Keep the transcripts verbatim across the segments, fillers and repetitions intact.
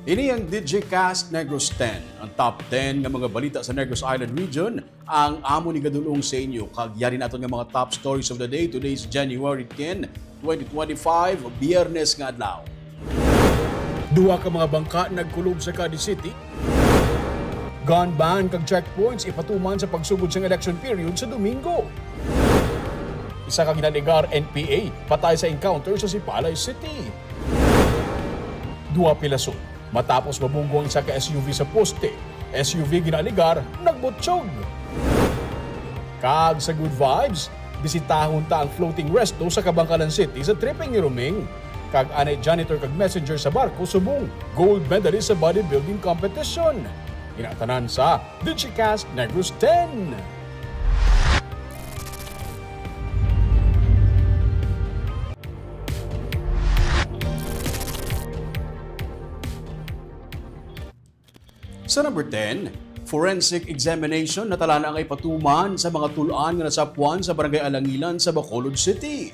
Ini ang Digicast Negros ten, ang top ten nga mga balita sa Negros Island Region. Ang amo ni gadulong sa inyo, kag yari naton nga mga top stories of the day. Today is January ten, twenty twenty-five, Biyernes nga adlaw. Duha ka mga bangka nagkulob sa Cadiz City. Gun ban kag checkpoints ipatuman sa pagsugod sang election period sa Domingo. Isa ka ginaligar N P A patay sa encounter sa Sipalay City. Duha pilason matapos mabunggo ang isa ka S U V sa poste. S U V ginaligar, nagbutyog. Kag sa good vibes, bisitahon ta ang floating resto sa Kabankalan City sa tripping ni Roming. Kag anay janitor kag messenger sa barko subong gold medalist sa bodybuilding competition. Ina tanan sa Digicast Negros ten. Sa number ten, forensic examination natalana nga ipatuman sa mga tul-an nga nasapuan sa Barangay Alangilan sa Bacolod City.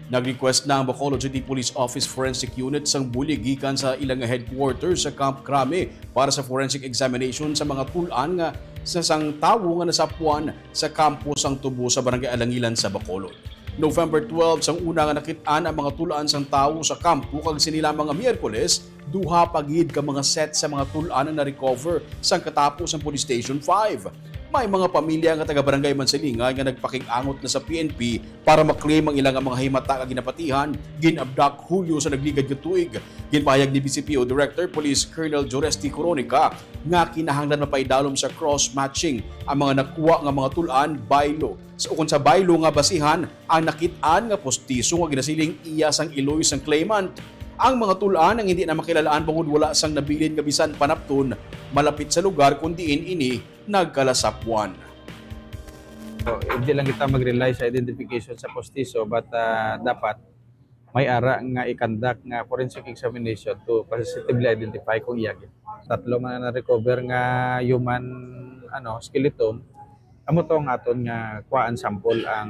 Nag-request na ang Bacolod City Police Office Forensic Unit sang bulig gikan sa ila nga headquarters sa Camp Crame para sa forensic examination sa mga tul-an nga sa sang tawo nga nasapuan sa kampo sang tubo sa Barangay Alangilan sa Bacolod. November twelve sang una nga nakit-an ang mga tul-an sang tawo sa kampo, kag sini lamang nga Miyerkules, duha pa gid ka mga set sa mga tul-an ang na-recover sang katapos ang Police Station five. May mga pamilya nga taga Barangay Mansilingan nga nagpakig-angot na sa P N P para ma-claim ang ila nga mga himata nga ginapatihan, gin-abduct Hulyo sa nagligad nga tuig. Ginpahayag ni V C P O Director Police Colonel Joresti Coronica nga kinahanglan mapaidalom sa cross-matching ang mga nakuha nga mga tul-an, baylo, sa, ukon sa baylo nga basihan ang nakit-an nga postiso nga ginasiling iya sang iloy sang claimant. Ang mga tul-an ang hindi na makilal-an bangod wala sang nabilin nga bisan panapton malapit sa lugar kon diin ini nagkalasapwan. So, hindi lang kita mag-rely sa identification sa postiso, but, ah, dapat may ara nga i-conduct nga forensic examination to positively identify kung iya gid. Tatlo man ang na-recover nga human, ano, skeleton. Amo to ang aton nga kuhaan sample ang,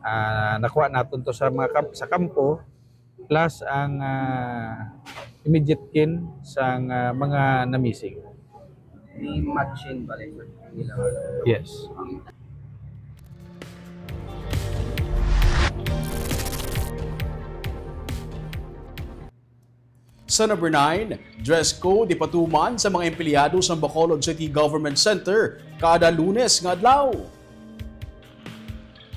ah, nakuha naton to sa mga kam-, sa kampo, plus ang, ah, immediate kin sang, ah, mga na-missing. May matching ba, like, nila? Yes. Sa number nine, dress code ipatuman sa mga empleyado sa Bacolod City Government Center kada Lunes nga adlaw.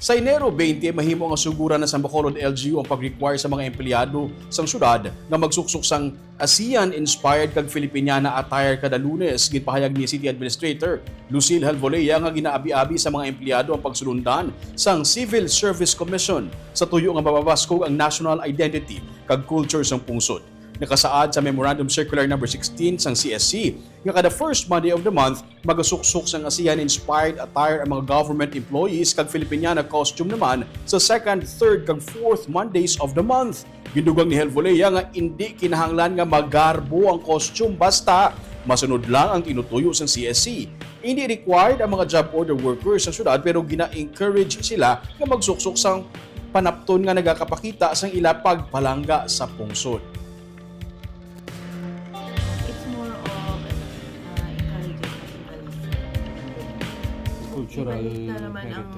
Sa Enero twenty, mahimo nga suguran na sa Bacolod L G U ang pag-require sa mga empleyado sang syudad nga magsuksok sang ASEAN-inspired kag Filipiniana attire kada Lunes. Ginpahayag ni City Administrator Lucille Halvolea nga ginaabi-abi sa mga empleyado ang pagsulundan sang Civil Service Commission sa tuyo nga mapabaskog ang national identity kag culture sang pungsod. Nakasaad sa Memorandum Circular Number sixteen sang C S C nga kada first Monday of the month, magasuksok sang ASEAN-inspired attire ang mga government employees, kag Filipiniana costume naman sa second, third, kag fourth Mondays of the month. Gindugang ni Helvolea nga indi kinahanglan nga magarbo ang costume, basta masunod lang ang tinutuyo sang C S C. Hindi required ang mga job order workers sa syudad, pero gina-encourage sila nga magsuksok sang panapton nga nagakapakita sang ila pagpalangga sa pungsod. It's more of, uh, encouraging nationalism. Cultural heritage. Ibalik na naman ang,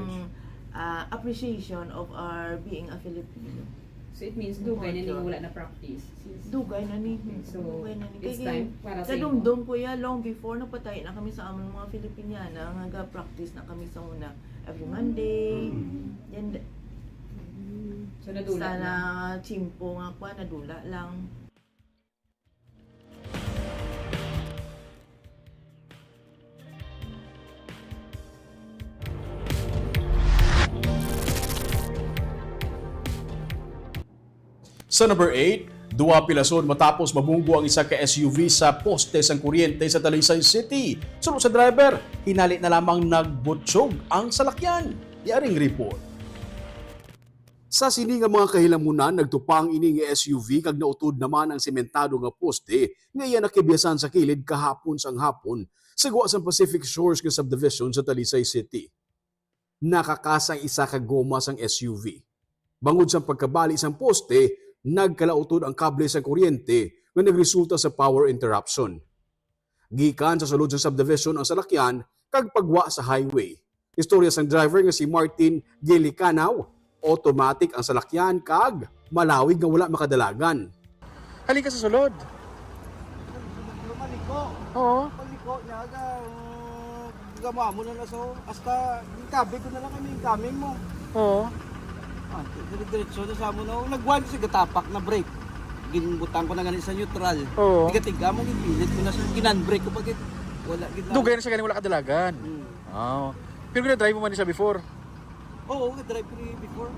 uh, appreciation of our being a Filipino. So, it means dugay na ning wala na practice. Dugay na ni. So, dugay na ni. It's time para sa imo. Kadumdom ko ya, long before napatay na kami sa among mga Filipiniana, nga ga-practice na kami sa una. Every Monday. Mm. Then, so, nadula lang. Sa tiyempo nga kwa, nadula lang. Sa number eight, duha pilason matapos mabunggo ang isa ka S U V sa poste sang kuryente sa Talisay City. Suno sa driver, hinali na lamang nagbutyog ang salakyan. Yaring report. Sa sini nga mga kahilamunan, nagtupang ini nga S U V kag nautod naman ang sementado nga poste nga iya nakibiyasan sa kilid kahapon sang hapon sa gwa sang Pacific Shores nga subdivision sa Talisay City. Nakakas ang isa ka goma sang S U V. Bangod sang pagkabali sang poste, nagkalautod ang kable sang kuryente, nga nagresulta sa power interruption. Gikan sa sulod sa subdivision ang salakyan kag pagwa sa highway. Istorya sang driver nga si Martin Gilicanaw, automatic ang salakyan kag malawig nga wala makadalagan. Halin ka sa sulod. Maliko. Oo. Maliko niya, aga, gamo mo na na so, hasta yung kabig ko na lang kami yung coming mo. Oo. Ah, dire-diretso na sa amo na. Nagwan ko sa gatapak na brake. Ginbutang ko na gani sa neutral. Oo. Tiga-tiga mo, gipilit ko na sa ginan-brake ko pag wala gid. Dugay na siya gani wala kadalagan. Hmm. Ah. Pero gina-drive mo man siya before? Oo, nag-drive ko ni before.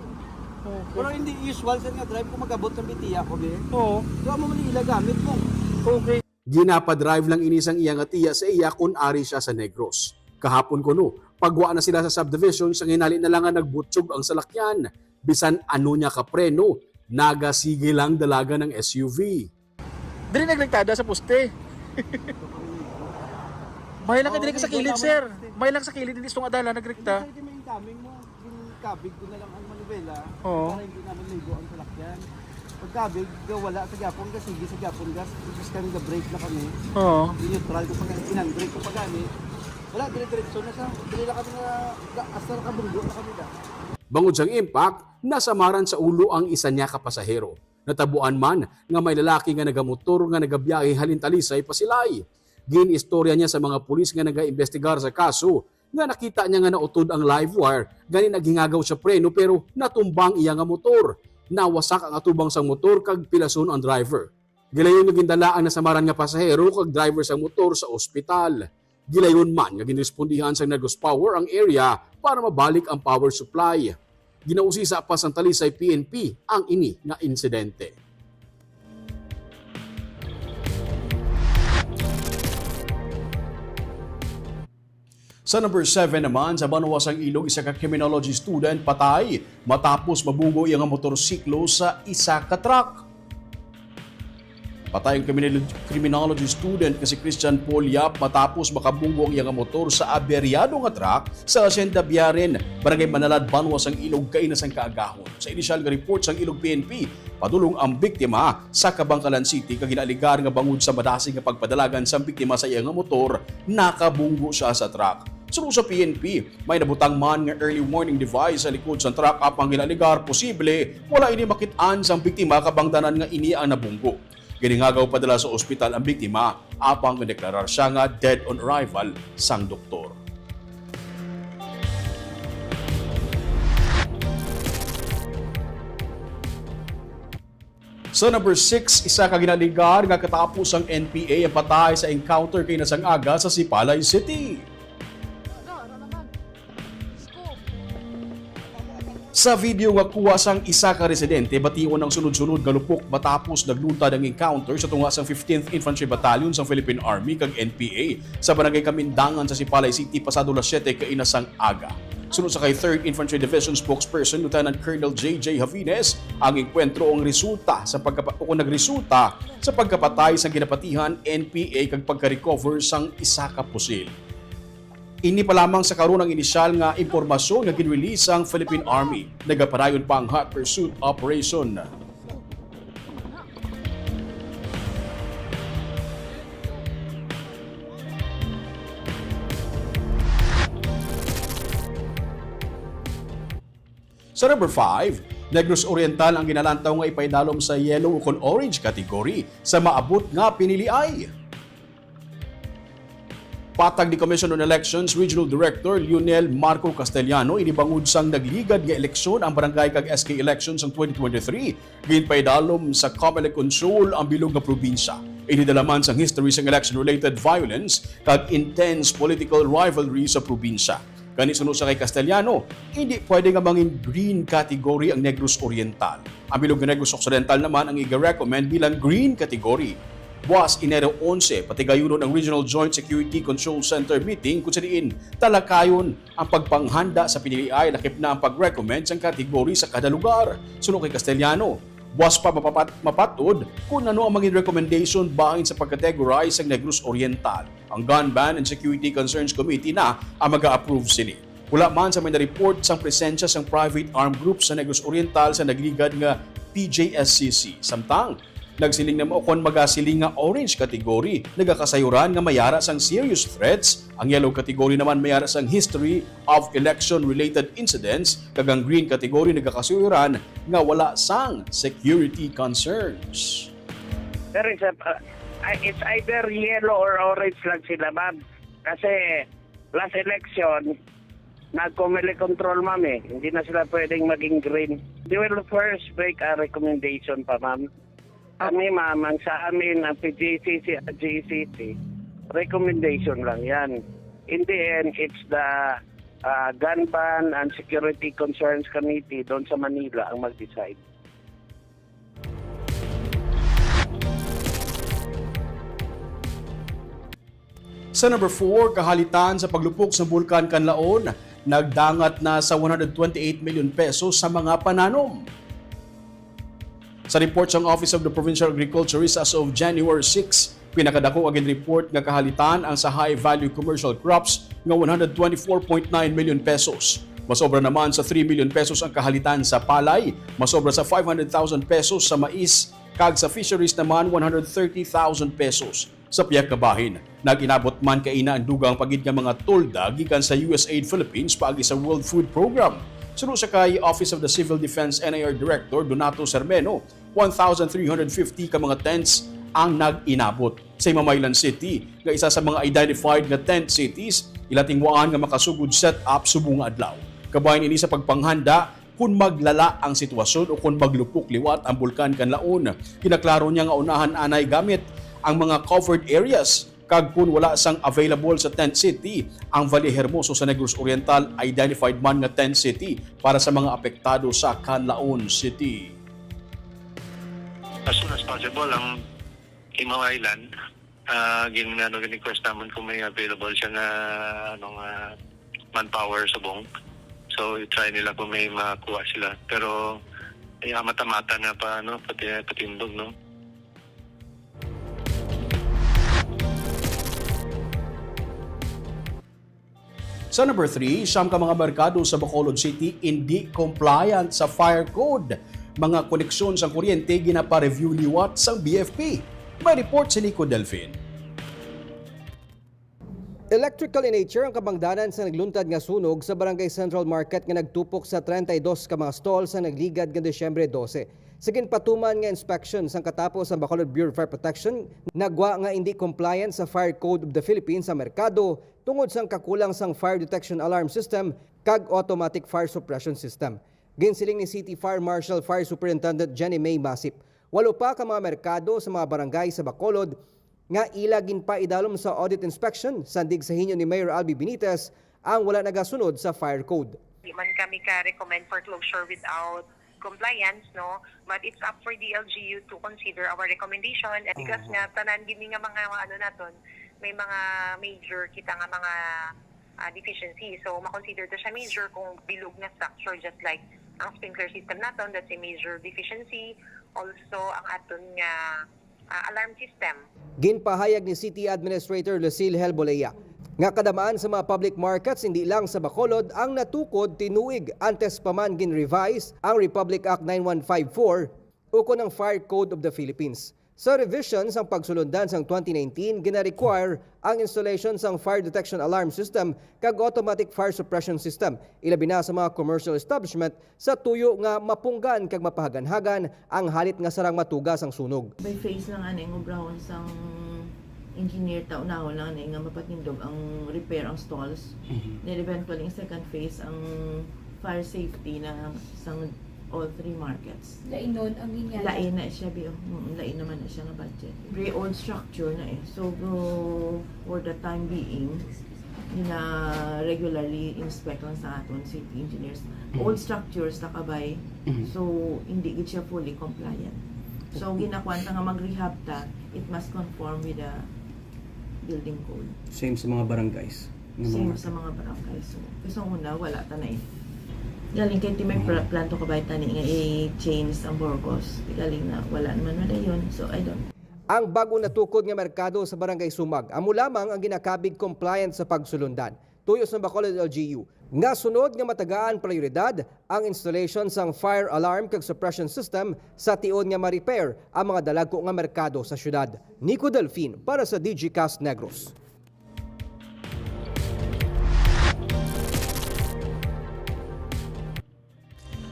Okay. Pero hindi usual sa nga drive ko, mag-abot sa Bitia ko, be. Oo. So, amo man ila gamit mo. Okay. Ginapadrive lang ini sang iya nga tiya sa iya kon ari siya sa Negros. Kahapon kuno, pagwa na sila sa subdivision, sa hinali na lang nga nagbutyog ang salakyan. Bisan ano niya ka preno, nagasige lang dalagan ang S U V. Diri nagrektada sa poste. May lang ka Oo, diri ka sa may kilid, wala sir. May lang sa kilid, hindi gusto nga dala, nagrekta. Hindi, sir, may incoming mo. Yung kabig ko na lang ang manubela Oo. Para hindi naman ligo ang salakyan. Pag kabig, ga wala sa gyapon, ga sige sa gyapon, gas, just kami ga-brake na kami. Oo. Yung neutral ko pag inang brake ko pag ani. Wala, dire-diretso na sa, dire na kami na, ga, hasta nakabunggo na kami da. Bangod sang impact, nasamaran sa ulo ang isa niya ka pasahero. Natabuan man nga may lalaki nga nagamotor nga nagabiyahe halin Talisay pa Silay. Ginistorya niya sa mga pulis nga nagaimbestigar sa kaso nga nakita niya nga nautod ang live wire, gani naghingagaw siya preno pero natumba ang iya nga motor. Nawasak ang atubang sang motor kag pilason ang driver. Gilayon nga gindala ang nasamaran nga pasahero kag driver sang motor sa ospital. Gilayon man nga ginrespondihan sang Negros Power ang area para mabalik ang power supply. Ginausisa pa sang Talisay P N P ang ini nga insidente. Sa number seven naman, sa banwa sang Ilog, isa ka criminology student patay matapos mabunggo iya nga motorsiklo sa isa ka truck. Patay ang criminal-, criminology student nga si Christian Paul Yap matapos makabunggo ang iya nga motor sa aberyado nga truck sa Hacienda Biarin, Barangay Manalad, banwa sang Ilog, kaina sang kaagahon. Sa inisyal nga report sang Ilog P N P, padulong ang biktima sa Kabankalan City kag ginaaligar nga bangod sa madasig nga pagpadalagan sang biktima sa iya nga motor, nakabunggo sia sa truck. Suno sa P N P, may nabutang man nga early warning device sa likod sang truck apang ginaaligar posible wala ini makit-an sang biktima kabangdanan nga ini ang nabunggo. Ginhingagaw padala sa ospital ang biktima apang gideklarar sia nga dead on arrival sang doktor. Sa number six, isa ka ginaligar nga katapos ang N P A ang patay sa encounter kaina sang aga sa Sipalay City. Sa video nga kuha sang isa ka residente, bation ang sunod-sunod nga lupok matapos nagluntad ang encounter sa tunga sang fifteenth Infantry Battalion sang Philippine Army kag N P A sa Barangay Kamindangan sa Sipalay City pasado las siyete kaina sang aga. Suno sa kay Third Infantry Division spokesperson Lieutenant Colonel J J Javines, ang engkwentro ang resulta sa pagkapa-, o kung nagresulta sa pagkapatay sa ginapatihan N P A kag pagka-recover sang isa ka pusil. Ini pa lamang sa karon ang inisyal nga impormasyon nga gin-release sang Philippine Army. Nagapadayon pa ang hot pursuit operation. Sa number five, Negros Oriental ang ginalantaw nga ipaidalom sa yellow ukon orange category sa maabot nga piniliay. Patag ni Commission on Elections Regional Director Lionel Marco Castellano, ini bangod sang nagligad nga eleksyon ang barangay kag S K elections sang twenty twenty-three, ginpaidalom sa Comelec control ang bilog nga probinsya. Ini dala man sang history sang election-related violence kag intense political rivalry sa probinsya. Gani, suno sa kay Castellano, hindi pwede nga mangin green category ang Negros Oriental. Ang bilog nga Negros Occidental naman ang iga-recommend bilang green category. Buas Enero onse, patigayunon ang Regional Joint Security Control Center meeting kung sa diin talakayon ang pagpanghanda sa piniliay, lakip na ang pag-recommend sang category sa kada lugar. Suno kay Castellano, buas pa mapapat-, mapatod kung ano ang mangin recommendation bahin sa pag-categorize sang Negros Oriental. Ang Gun Ban and Security Concerns Committee na ang mag-a-approve sini. Wala man sa may na-report sang presensya sang private armed group sa Negros Oriental sa nagligad nga P J S C C. Samtang, Nagsiling naman, o kon magasiling nga orange category, nagakasayuran nga may ara sang serious threats. Ang yellow category naman may ara sang history of election-related incidents, kag ang green category nagakasayuran nga wala sang security concerns. There is a, uh, it's either yellow or orange lang sila, ma'am. Kasi last election, nag-Comelec control, ma'am, eh. Hindi na sila pwedeng maging green. They will first make a recommendation pa, ma'am. Kami, ma'am, ang sa amin, ang P G C C at G E C C, recommendation lang yan. In the end, it's the uh, Gun Ban and Security Concerns Committee doon sa Manila ang mag-decide. Sa number four, kahalitan sa paglupok sa Bulkan Kanlaon, nagdangat na sa one hundred twenty-eight million pesos sa mga pananom. Sa report sang Office of the Provincial Agriculturist as of January six, pinakadako nga ginreport nga kahalitan ang sa high-value commercial crops nga one hundred twenty-four point nine million pesos. Masobra naman sa three million pesos ang kahalitan sa palay, masobra sa five hundred thousand pesos sa mais, kag sa fisheries naman one hundred thirty thousand pesos. Sa pihak ka bahin, nag-inabot man kaina ang dugang pa gid nga mga tolda gikan sa U S A I D Philippines paagi sa World Food Program. Suno sa kay Office of the Civil Defense N I R Director Donato Sermeno, one thousand three hundred fifty ka mga tents ang nag-inabot. Sa Himamaylan City, nga isa sa mga identified nga tent cities, ila tingwaan nga makasugod set up subong nga adlaw. Kabahin ini sa pagpanghanda kon maglala ang sitwasyon o kon maglupok liwat ang Bulkan Kanlaon. Ginaklaro niya nga unahan anay gamit ang mga covered areas, kag kon wala sang available sa tent city, ang Valle Hermoso sa Negros Oriental identified man nga tent city para sa mga apektado sa Kanlaon City. As soon as possible, ang Himamaylan, ah, gin ano gin request namin kung may available siya nga ano nga manpower subong. So i-try nila kung may makuha sila. Pero eh, mata-mata na pa ano pati patindog, no. Sa number three, siyam ka mga merkado sa Bacolod City indi compliant sa fire code. Mga koneksyon sang kuryente ginapa-review liwat sang B F P. May report si Nico Delfin. Electrical in nature ang kabangdanan sa nagluntad nga sunog sa Barangay Central Market nga nagtupok sa treinta y dos ka mga stall sa nagligad nga Disyembre dose. Sa ginpatuman nga inspection sang katapos ang Bacolod Bureau of Fire Protection, nagwa nga indi compliant sa Fire Code of the Philippines ang merkado tungod sang kakulang sang fire detection alarm system kag automatic fire suppression system. Ginsiling ni City Fire Marshal Fire Superintendent Jenny May Masip, walo pa ka mga merkado sa mga barangay sa Bacolod nga ila ginpaidalom sa audit inspection, sandig sa hinyo ni Mayor Albee Benitez ang wala nagasunod sa fire code. Di man kami ka-recommend for closure without compliance, no? But it's up for the L G U to consider our recommendation. And because nga tanan gini nga mga ano naton, may mga major kita nga mga ah, deficiency. So, ma-consider to siya major kung bilog nga structure, just like ang sprinkler system naton, that's a major deficiency. Also, ang aton nga ah, alarm system. Ginpahayag ni City Administrator Lucille Helbolea nga kadamaan sa mga public markets, hindi lang sa Bacolod, ang natukod tinuig antes pa man gin-revise ang Republic Act nine one five four ukon ang Fire Code of the Philippines. Sa revision sang pagsulundan sang twenty nineteen, gina-require ang installation sang fire detection alarm system kag automatic fire suppression system, ilabi na sa mga commercial establishment, sa tuyo nga mapunggan kag mapahaganhagan ang halit nga sarang matuga sang sunog. By phase lang ani ang obrahon sang engineer, ta unahon lang ani nga mapatindog ang repair ang stalls. Then eventually, ang second phase, ang fire safety na sang all three markets. Lainon ang linyada. Lain na siya, Bio. Mm, lain naman na siya nga budget. Very old structure na eh. So, bro, for the time being, gina regularly inspect lang sa aton city engineers. Old structures na kabay. So, hindi gid siya fully compliant. So, ginakuan ta nga mag-rehab ta, it must conform with the building code. Same sa mga barangays. Same sa mga barangay. So, kasi una, wala ta na eh. Galing kay ti may pla- plan to kabay tani nga i-change ang Burgos. Galing na, wala naman na yun. So, I don't. Ang bag-o natukod nga merkado sa Barangay Sumag, amo lamang ang ginakabig compliant sa pagsulundan. Tuyo sa Bacolod L G U, Nga sunod nga matagaan prioridad ang installation sang fire alarm kag suppression system sa tion nga ma-repair ang mga dalagko nga merkado sa syudad. Nico Delfin para sa Digicast Negros.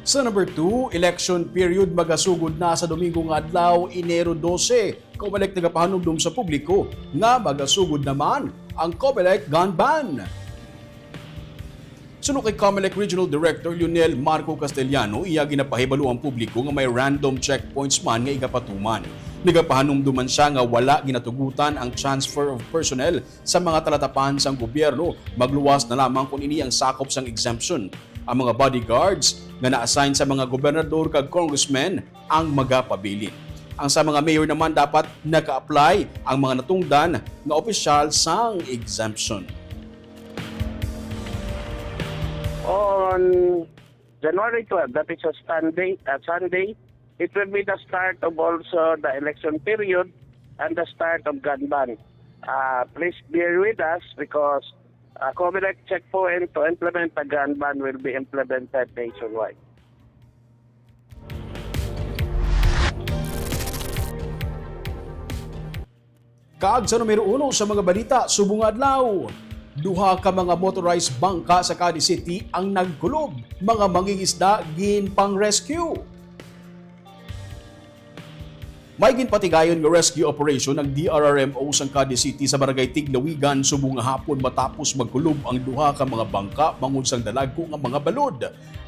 Sa number two, election period magasugod na sa Domingo nga adlaw, Enero dose. Comelec nagapahanumdom sa publiko nga magasugod naman ang Comelec gun ban. Suno kay Comelec Regional Director Lionel Marco Castellano, iya ginapahibalo ang publiko nga may random checkpoints man nga igapatuman. Nagapahanumdom man siya nga wala ginatugutan ang transfer of personnel sa mga talatapan sang gobyerno, magluwas na lamang kon ini ang sakop sang exemption. Ang mga bodyguards nga na-assign sa mga gobernador kag congressmen ang magapabilin. Ang sa mga mayor naman, dapat naka-apply ang mga natungdan nga opisyal sang exemption. On January twelve, that is a Sunday, a Sunday, it will be the start of also the election period and the start of gun ban. Uh, please bear with us because uh, Comelec checkpoint to implement the gun ban will be implemented nationwide. Kag sa numero uno sa mga balita subong nga adlaw, duha ka mga motorized bangka sa Cadiz City ang nagkulob, mga mangingisda ginpang-rescue. May ginpatigayon nga rescue operation ang D R R M O sang Cadiz City sa Barangay Tiglawigan subong nga hapon matapos magkulob ang duha ka mga bangka bangod sang dalagko nga mga balod.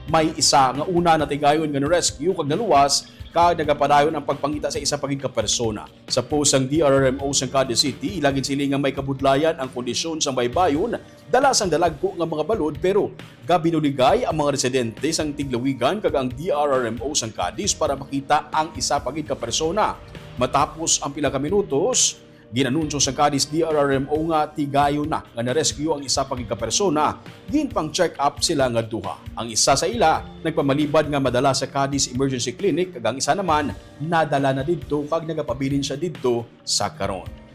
May isa nga una natigayon nga na-rescue kag naluwas, kag nagapadayon ang pagpangita sa isa pa gid ka persona. Sa post sang D R R M O sang Cadiz City, ila ginsiling nga may kabudlayan ang kondisyon sang baybayon, dala sang dalagko nga mga balod, pero gabinuligay ang mga residente sang Tiglawigan kag ang D R R M O sang Cadiz para makita ang isa pa gid ka persona. Matapos ang pila ka minutos, gin-anunsyo sa Cadiz D R R M O nga tigayon na nga na-rescue ang isa pa gid ka persona. Ginpang-check up sila nga duha. Ang isa sa ila nagpamalibad nga madala sa Cadiz Emergency Clinic, kag ang isa naman nadala na didto kag nagapabilin siya didto sa karon.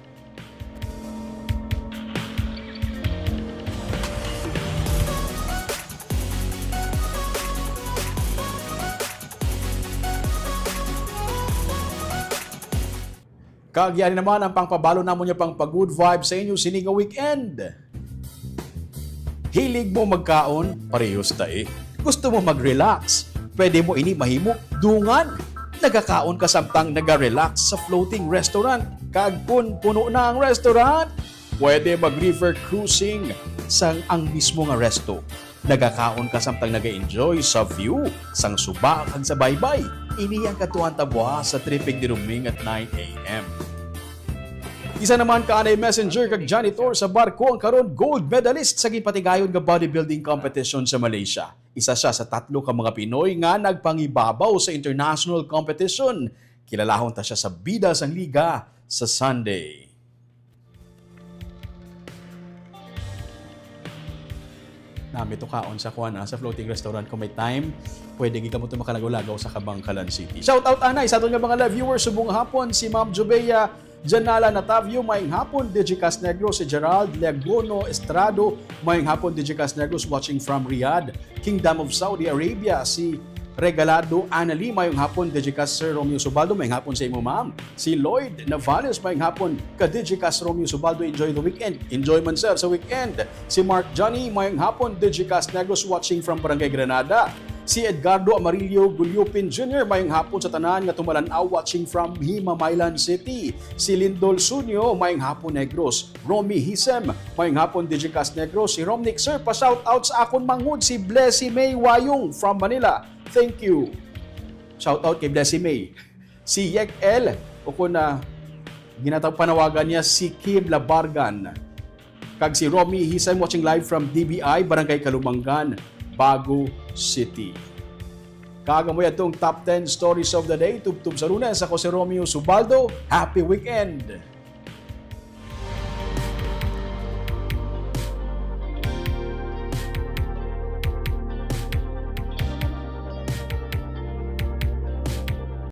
Kag yan naman ang pangpabalo namon nga pangpa-good vibe sa inyo sini nga weekend. Hilig mo magkaon? Parehas ta eh. Gusto mo mag-relax? Pwede mo ini mahimo dungan. Nagakaon ka samtang naga-relax sa floating restaurant. Kag kun puno na ang restaurant, pwede mag-river cruising sang ang mismo nga resto. Nagakaon ka samtang naga-enjoy sa view sang suba kag sa baybay. Ini ang katuan ta buwas sa Trip Igdiruming at nine a.m. Isa naman ka anay messenger kag janitor sa barko ang karon gold medalist sa ginpatigayon nga bodybuilding competition sa Malaysia. Isa sia sa tatlo ka mga Pinoy nga nagpangibabaw sa international competition. Kilalahon ta sia sa bida sang liga sa Sunday. Nami to kaon sa kuan, ah, sa floating restaurant kung may time. Pwede gid kamo to makalagaw-lagaw sa Kabangkalan City. Shout out anay sa aton nga mga live viewers subong hapon, si Ma'am Jubea Janala Natavio, mayong hapon, Digicast Negros, si Gerald Legono Estrado, mayong hapon, Digicast Negros, watching from Riyadh, Kingdom of Saudi Arabia, si Regalado Anali, mayong hapon, Digicast Sir Romeo Subaldo, mayong hapon sa imo, ma'am. Si Lloyd Navales, mayong hapon, ka Digicast Romeo Subaldo, enjoy the weekend. Enjoy man, sir, sa weekend. Si Mark Johnny, mayong hapon, Digicast Negros, watching from Barangay Granada. Si Edgardo Amarillo Gulyupin Junior, mayong hapon sa tanan nga tumalan-aw, watching from Himamaylan City. Si Lindol Sunyo, mayong hapon, Negros. Romy Hisem, mayong hapon, Digicast Negros. Si Romnick, sir, pa-shoutout sa akon manghod, si Blessy May Wayong from Manila. Thank you. Shoutout kay Blessy May. Si Yek L, o kung na ginatawag panawagan niya, si Kim Labargan. Kag si Romy Hisem, watching live from D B I, Barangay Kalumangan, Bago City. Kag amo yatong top ten stories of the day, tubtob sa Lunes. Ako si Romeo Subaldo. Happy weekend!